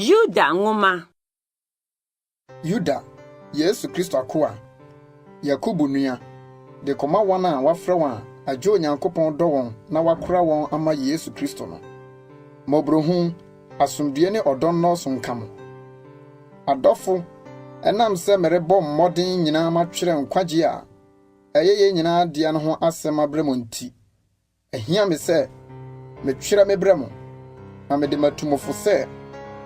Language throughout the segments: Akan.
Yuda nwoma. Yuda, Yesu Kristo akoa, Yakobo nua, de kɔma wɔn a wɔafrɛ wɔn a agye Onyankopɔn dɔ wɔn na wakora wɔn ama Yesu Kristo no. Mmɔborɔhunu, asomdwoe ne ɔdɔ nnɔɔso nka mo. Adɔfo, ɛnam sɛ merebɔ mmɔden nyinaa matwerɛ nkwagye a ɛyɛ yɛn nyinaa dea no ho asɛm abrɛ mo nti, Ehia me sɛ metwerɛ mebrɛ mo, na mede matu mo fo sɛ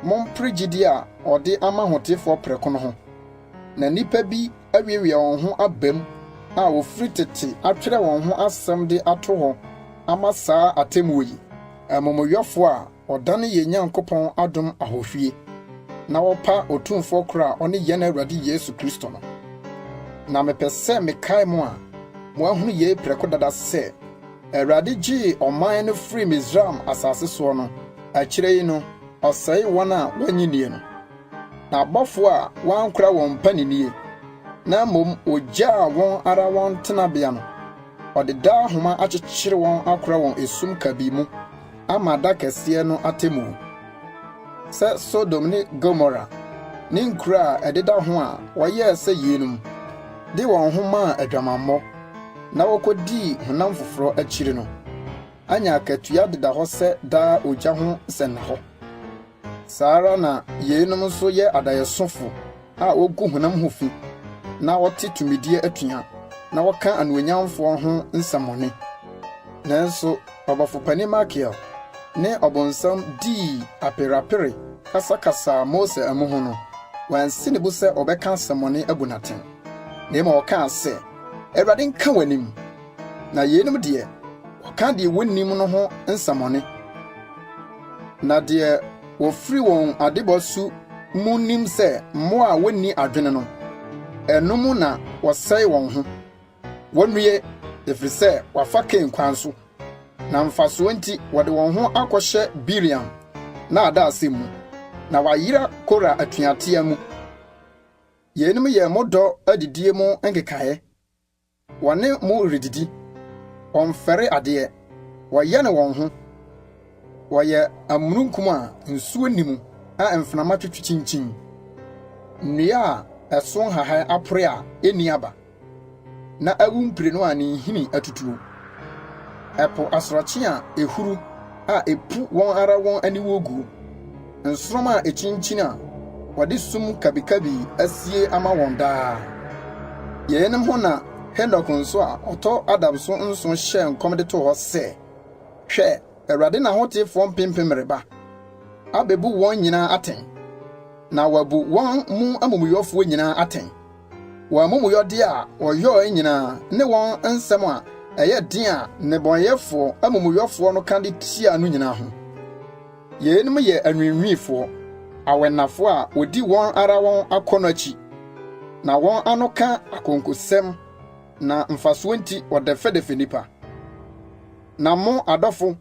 mompere gyidie a wɔde ama ahoteefoɔ prɛko no ho. Na nnipa bi awiawia wɔn ho aba mu a wɔfiri tete atwerɛ wɔn ho asɛm de ato hɔ ama saa atemmuo yi, amumuyɔfoɔ a wɔdane yɛn Nyankopɔn adom ahohwie, na wɔpa Otumfoɔ koro a ɔne yɛn Awurade Yesu Kristo no. Na mepɛ sɛ mekae mo a moahunu yei prɛko dada sɛ, Awurade gyee ɔman no firii Misraim asase soɔ no, akyire yi no, ɔsɛee wɔn a wɔnnye nnie no. Na abɔfoɔ a wɔankora wɔn mpaninnie, na mmom wɔgyaa wɔn ara wɔn tenabea no, ɔde daa ahoma akyekyere wɔn akora wɔn esum kabii mu ama da kɛseɛ no atemmuo. Sɛ Sodom ne Gomora ne nkuro a ɛdeda ho a wɔyɛɛ sɛ yeinom de wɔn ho maa adwamammɔ na wɔkɔdii honam foforɔ akyiri no anya akatua deda hɔ sɛ daa ogya ho sɛnnahɔ. Saa ara na yeinom nso yɛ adaeɛsofo a wogu honam ho fi na wɔte tumidie atua na wɔka anuonyamfoɔ ho nsɛmmɔne. Nanso ɔbɔfopanin Mikael ne ɔbonsam dii apereapere kasakasaa Mose amu ho no, wansi ne bo sɛ ɔbɛka asɛmmɔne abu no atɛn, na mmom ɔkaa sɛ, Awurade nka w'anim! Na yeinom deɛ, wɔka deɛ wonnim no ho nsɛmmɔne, na deɛ wɔfiri wɔn adebɔ su mu nim sɛ mmoa a wonni adwene no, ɛno mu na wɔsɛe wɔn ho. Wonnue, ɛfiri sɛ wɔafa Kain kwan so, na mfasoɔ nti wɔde wɔn ho akɔhyɛ Bileam nnaadaasɛm mu, na wɔayera Kora atuateɛ mu. Yeinom yɛ mo dɔ adidie mu nkekaeɛ. Wɔne mo redidi, wɔmfɛre adeɛ, wɔyɛne wɔn ho, wɔyɛ amununkum a nsuo nni mu a mframa twetwe kyinkyin, nnua a ɛso nhahan apore a enni aba, na awu mprenu a ne nhini atutuo, ɛpo asorɔkye a ehuru a epu wɔn ara wɔn aniwuo guo, nsoromma a ekyinkyin a wɔde sum kabikabii asie ama wɔn daa. Yeinom ho na Henok nso a ɔtɔ Adam so nson hyɛɛ nkɔm de too hɔ sɛ, Hwɛ, Awurade n'ahoteefoɔ mpempem reba abebu wɔn nyinaa atɛn, na wabu wɔn mu amumuyɔfoɔ nyinaa atɛn, wɔn amumuyɔdeɛ a wɔyɔe nyinaa ne wɔn nsɛm a ɛyɛ den a nnebɔneyɛfoɔ amumuyɔfoɔ no ka de tiaa no nyinaa ho. Yeinom yɛ anwiinwiifoɔ, awɛnnafoɔ a wɔdi wɔn ara wɔn akɔnnɔ akyi, na wɔn ano ka akonkosɛm, na mfasoɔ nti wɔdɛfɛdɛfɛ nnipa. Na mo, adɔfo,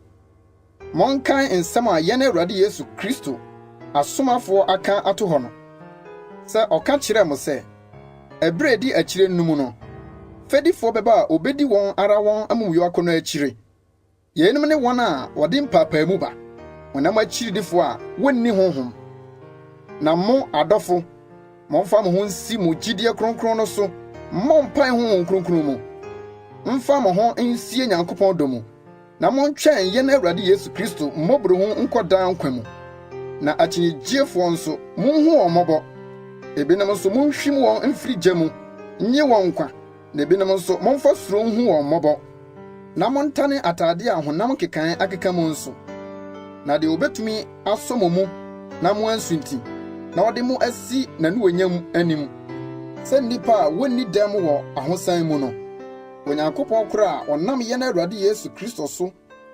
monkae nsɛm a yɛn Awurade Yesu Kristo asomafoɔ aka ato hɔ no, sɛ ɔka kyerɛɛ mo sɛ, Ɛberɛ a ɛdi akyire no mu no, fɛdifoɔ bɛba a wɔbɛdi wɔn ara wɔn amumuyɔ akɔnnɔ akyire. Yeinom ne wɔn a wɔde mpaapaemu ba, honam akyiridifo a wonni honhom. Na mo, adɔfo, momfa mo ho nsi mo gyidie kronkron no so mmɔ mpae Honhom Kronkron mu, mfa mo ho nsie Nyankopɔn dɔ mu, na montwɛn yɛn Awurade Yesu Kristo mmɔborɔhunu nkɔ daa nkwa mu. Na akyinnyegyefoɔ nso, monhu wɔn mmɔbɔ. Ebinom nso, monhwim wɔn mfiri gya mu nnye wɔn nkwa. Na ebinom nso, momfa suro nhu wɔn mmɔbɔ, na montane atade a honam nkekae akeka mu nso. Na deɛ obetumi asɔ mo mu na moansunti, na ɔde mo asi n'anuonyam anim sɛ nnipa a wonni dɛm wɔ ahosan mu no, Onyankopɔn koro a ɔnam yɛn Awurade Yesu Kristo so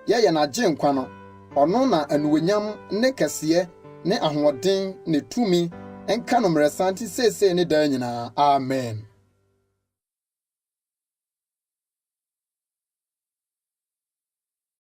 yɛ yɛn Agyenkwa no, ɔno na anuonyam ne kɛseyɛ ne ahoɔden ne tumi nka no mmerɛsanten seesei ne daa nyinaa. Amen.